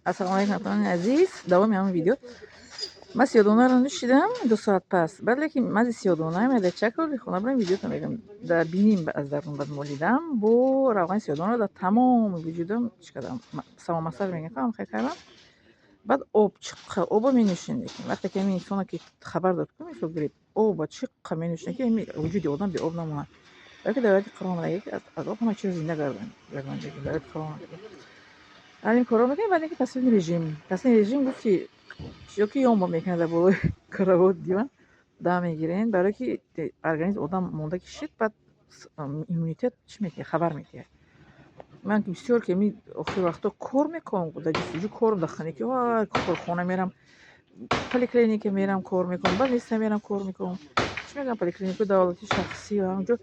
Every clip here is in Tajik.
Ассалому алайкум, ҳамватанони азиз. Давоми ҳамон видео. Ман сиёдонаро нӯшидам 2 соат пас. Баъд лекин мази сиёдона меда чаколи хона бурам, видеото мегам. Дар биним аз дарун бад молидам, бо равғани сиёдонаро дар тамоми вуҷудам чӣ кардам, самомассаж мегӯям, ҳам хел кардам. Баъд об чиққа оба менӯшем, лекин вақте ки ҳамин инсона ки хабар дод ку, мисол, грипп, оба чиққа менӯшем, ки ҳами вуҷуди одам беоб намонад. Балки дар ояти Қуръон омада, ки аз об ҳама чизро зинда гардонда, дар ояти Қуръон омада. Ҳамин корро мекунем. Баъд инки таслими режим, таслими режим гуфти ё ки ёнбо мекунад, дар болои кровать, диван дам мегирен, барое ки организм одам монда ки шид, баъд иммунитет чӣ метиҳад, хабар метиҳад. Ман бисёр ки ами охири вақтҳо кор мекунам, дар ҷустуҷӯ корм, дар хонагӣ, корхона мерам, поликлиника мерам, кор мекунам, больница мерам, кор мекунам, чӣ мегӯям, поликлиникаи давлатӣ, шахсӣ, ҳамҷо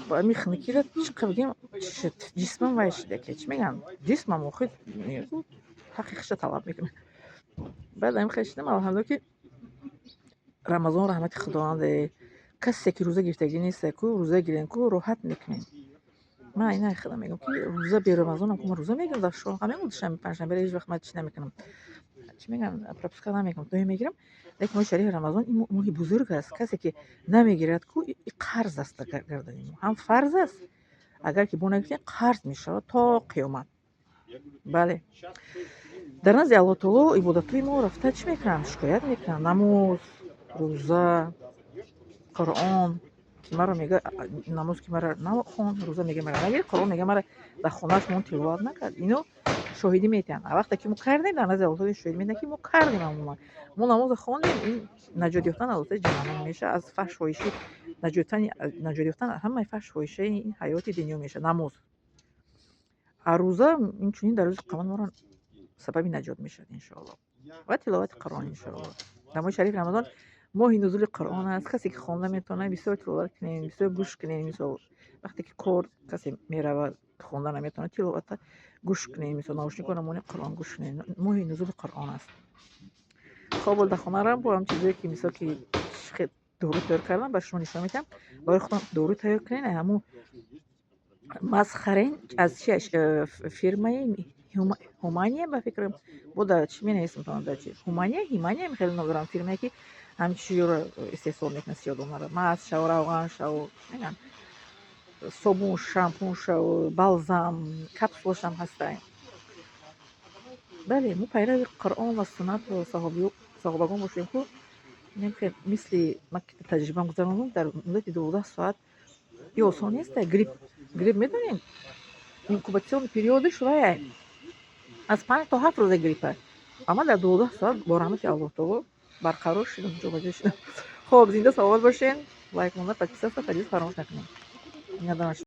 ами хунукиро чӣ бигем, шуд ҷисмам вай шуда, ки чӣ мегӯям, ҷисмам охир ҳаққи худша талаб мекунад. Баъд ами хел шудам. Алҳамдулилла, ки Рамазон раҳмати Худованде. Касе ки рӯза гирифтагӣ неста ку, рӯза гирем ку, роҳат мекунем. Ман ина худам мегӯям, ки рӯза бе Рамазонам ку, ман рӯза мегирам, дар шом ҳам мегӯям, душанбе, панҷшанберо ҳеҷ вақт ман чӣ намекунам, чӣ мегӯям, пропускать намекунам, доим мегирам. Лекин моҳи шарифи Рамазон ин моҳи бузург аст. Касе ки намегирад ку, и қарз аст дар гардани мо, ҳам фарз аст, агар ки бо нагирифтем, қарз мешавад то қиёмат. Бале, дар назди Аллоҳ Таоло ибодатҳои мо рафта чӣ мекунанд, шикоят мекунанд: намоз, рӯза, Қуръон, ки маро мега, намоз ки мара нахон, рӯза мега, мара нагир, Қуръон мега, мара дар хонааш мон тиловат накард. Ино шоҳидӣ метиҳанд. А вақте ки мо кардем, дар назди Аллоҳ Таоло шоҳидӣ метиҳанд, ки мо кардем. Амуман мо намозро хондем, ин наҷот ёфтан аз оташи ҷаҳаннам мешавад, аз фаҳш фоҳишӣ наҷот ёфтан аз ҳамаи фаҳш фоҳишаи ин ҳаёти дунё мешавад намоз. А рӯза инчунин дар рӯзи қиёмат моро сабаби наҷот мешавад, иншоалло, ва тиловати Қуръон, иншоалло. Дар моҳи шарифи Рамазон моҳи нузули Қуръон аст. Касе ки хонда метавонад, бисёр тиловат кунем, бисёр гӯш кунем. Мисол, вақте ки кор касе меравад, хонда наметавонад, тиловата гӯш кунем, мисол, наушникро монем, Қуръон гӯш кунем. Моҳи нузули Қуръон аст. Хоб, дар хонарам бо ҳам чизое ки, мисол, ки дору тайёр кардам, ба шумо нишон медиҳам. Барои худам дору тайёр кунем, ҳамун масхарен аз чи, фирмаи Ҳумания, ба фикрам, бо дар чӣ менависам, дар чи, Ҳумания, Ҳимания, хеле ном дорам, фирмае ки ҳамин чизҳоро истеҳсол мекунад, сиёдонаро, мас шав, равған шав, мегӯям, собун, шампун шав, балзам, капсулашам ҳастай. Бале, мо пайрави Қуръон ва суннату саҳобагон бошем ку, мисли ман ки таҷрибаам гузарондам дар муддати 12 соат, и осон нест. Грипп, грипп медонем, инкубационный периодаш вай аз 5 то 7 рӯза гриппа, аммо дар 12 соат бо раҳмати Аллоҳ Таоло барқарор шудам, ҷобаҷо шудам. Хоб, зинда, саломат бошен. Лайк монда, подписаться, поделиться фаромӯш накунед. Миннатдорам.